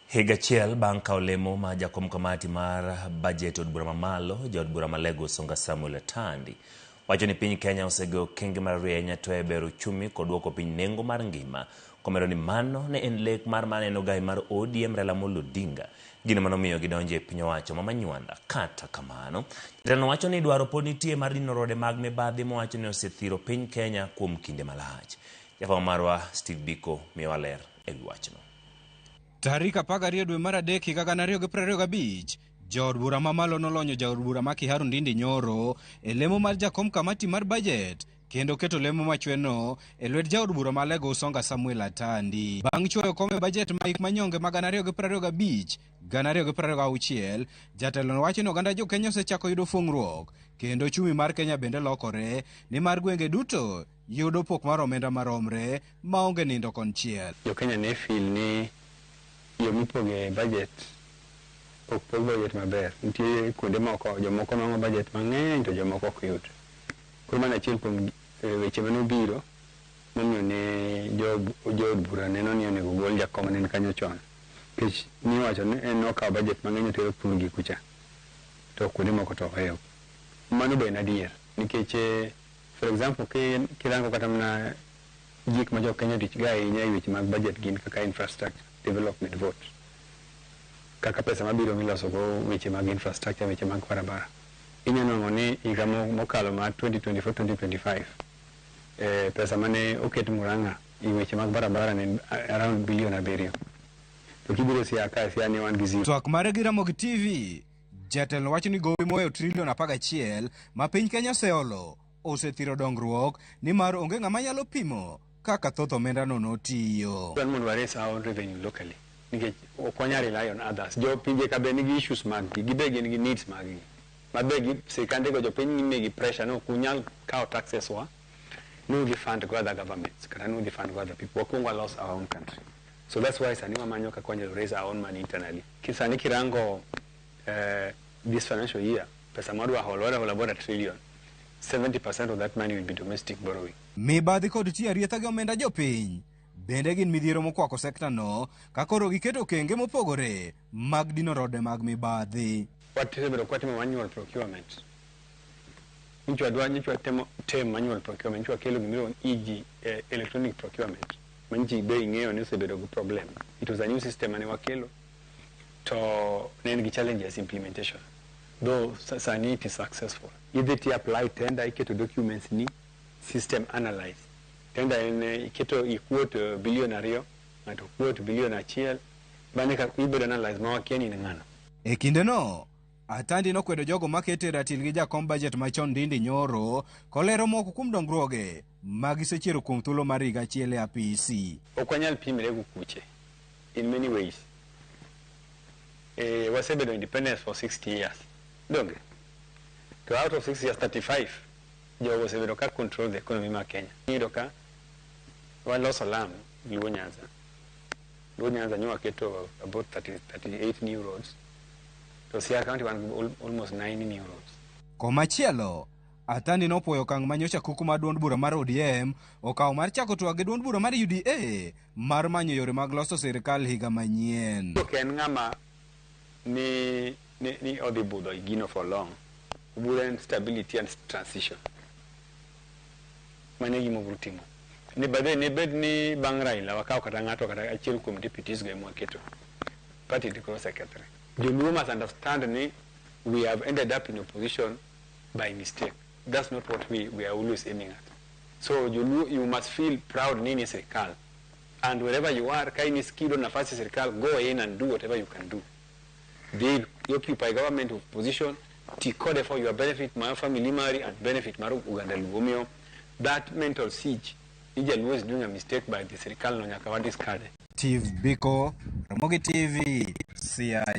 Higa achiel bang' kawo lemo ma jakom kamati mar bajet od bura mamalo, jaod bura ma Alego Songa Samuel Atandi wacho ni piny Kenya osego okenge mararieny to e bero uchumi kod duoko piny nengo mar ngima. Komedo ni mano ne en lek mar maneno gai mar ODM Raila Amolo Odinga, gino manomiyo gidonjo e piny owacho ma Manywanda. Kata kamano, jatelono wacho ni dwaro pod nitie mar dino rode mag mibadhi mowacho ni osethiro piny Kenya kuom kinde malach. Jafwambo marwa Steve Biko miyowa ler e wi wachno. Tarik 12 dwe mar adek higa 2025, jood bura mamalo nolonyo jaod bura ma Kiharu Ndindi Nyoro e lemo mar jakom kamati mar bajet kendo keto lemo machweno e lwet jaod bura ma Alego Usonga Samuel Atandi. Bang' chwoyo kom e bajet ma hik manyonge ma 2025 2026, jatelono wacho ni oganda jo Kenya osechako yudo fuong'ruok kendo ochumi mar Kenya bende lokore nimar gwenge duto yudo pok mar omenda maromre maonge nindo konchiel. Jo Kenya ne feel ni yo mipoge budget ok pog budget maber. Nitie kuonde moko jomoko nwang'o budget mang'eny to jomoko ok yud. Koro mano achiel kuom weche mane obiro momiyo ne jood bura neno ni onego gol jakom mane ni kanyo chon. Nikech niwacho ni en nokawo budget mang'eny otero thurgi kucha to kuonde moko to oweyo. Mano be en adier nikech for example kirango kata mana gik ma jo Kenya odich go ahinya e weche mag budget gin kaka infrastructure development vote. Kaka pesa mabiro miloso go weche mag infrastructure, weche mag barabara. Inya nwang'o ni higa mokalo mar 2024-2025 pesa mane oket Murang'a e weche mag barabara ne around billion 7. To kibiro Siaya ka, Siaya ne wan gi zero. Twak mare gi Ramogi TV, jatelo wacho ni gowi moweyo trilion 11 ma piny Kenya oseolo osethiro dongruok nimar onge ng'ama nyalo pimo kaka thoth omendano notiyo. Dwaro mondo wa raise our own revenue locally nikech ok wanyal rely on others. Jo pinje ka be nigi issues mag gi, gibe gin gi needs mag gi. Ma be gi sirkande go jopiny migi pressure ni ok unyal kawo taxes wa nudhi fund go other governments kata nudhi fund go other people. Wakuongo walos our own country. So that's why sani wamanyo kaka wanyalo raise our own money internally. Sani kirango this financial year, pesa mwadwa holo, wadwa holo about a trillion. 70% of that money will be domestic borrowing. Mibadhi kod tiyo arietha gi omenda jopiny bende gin midhiero mokwako sekta no ka koro giketo okenge mopogore mag dino rode mag mibadhi. Wasebedo kwatimo manual procurement. Nyocha wadwa nyocha watemo tem manual procurement, nyocha wakelo gimiluongo ni EG, electronic procurement. Ma ji be ing'eyo ni osebedo gi problem. It was a new system mane wakelo to ne en gi challenges implementation. Though sani it is successful. Idhi ti apply tender, iketo documents ni, system analyze. Tender en iketo i quote billion 2, ng'ato quote billion 1, bang'e ka ibedo analyze ma wakia ni in ng'ano. E kindeno, Atandi nokwedo jogo makete ratil gi jakom bajet machon Ndindi Nyoro kolero moko kuom dongruoge ma gisechiero kuom thuolo mar higa achiel e apisi. Ok wanyal pimre gi kuche in many ways. Wasebedo independence for 60 years. Donge? To out of 60 years, 35 jogo osebedo ka control the economy mar Kenya. Iyudo ka waloso lam Luo Nyanza. Luo Nyanza nyo waketo about 30, 38 new roads. To Siaya County wan gi almost 9 new roads. Komachielo, Atandi nopuoyo okang' ma nyocha kuku mar duond bura mar ODM okawo mar chako twak gi duond bura mar UDA mar manyo yore mag loso sirkal higa manyien. Ok en ng'ama ni odhi budho e gino for long. Obiro en stability and transition. Mano e gima obiro timo. Ni by the way, ne bed ni bang' Raila wakawo kata ng'ato kata achiel kuom deputies go ema waketo. Party di koro osekethre. Joluo must understand ni we have ended up in opposition by mistake. That's not what we are always aiming at. So Joluo, you must feel proud ni ni sirkal. And wherever you are, ka in iskido nafasi sirkal, go in and do whatever you can do. They occupy government of position, ti kode for your benefit, mar family mari, and benefit mar oganda Luo. Omiyo, that mental siege, ni Jaluo is doing a mistake by the sirkal no nyaka wa discard. Steve Biko, Ramogi TV, Siaya.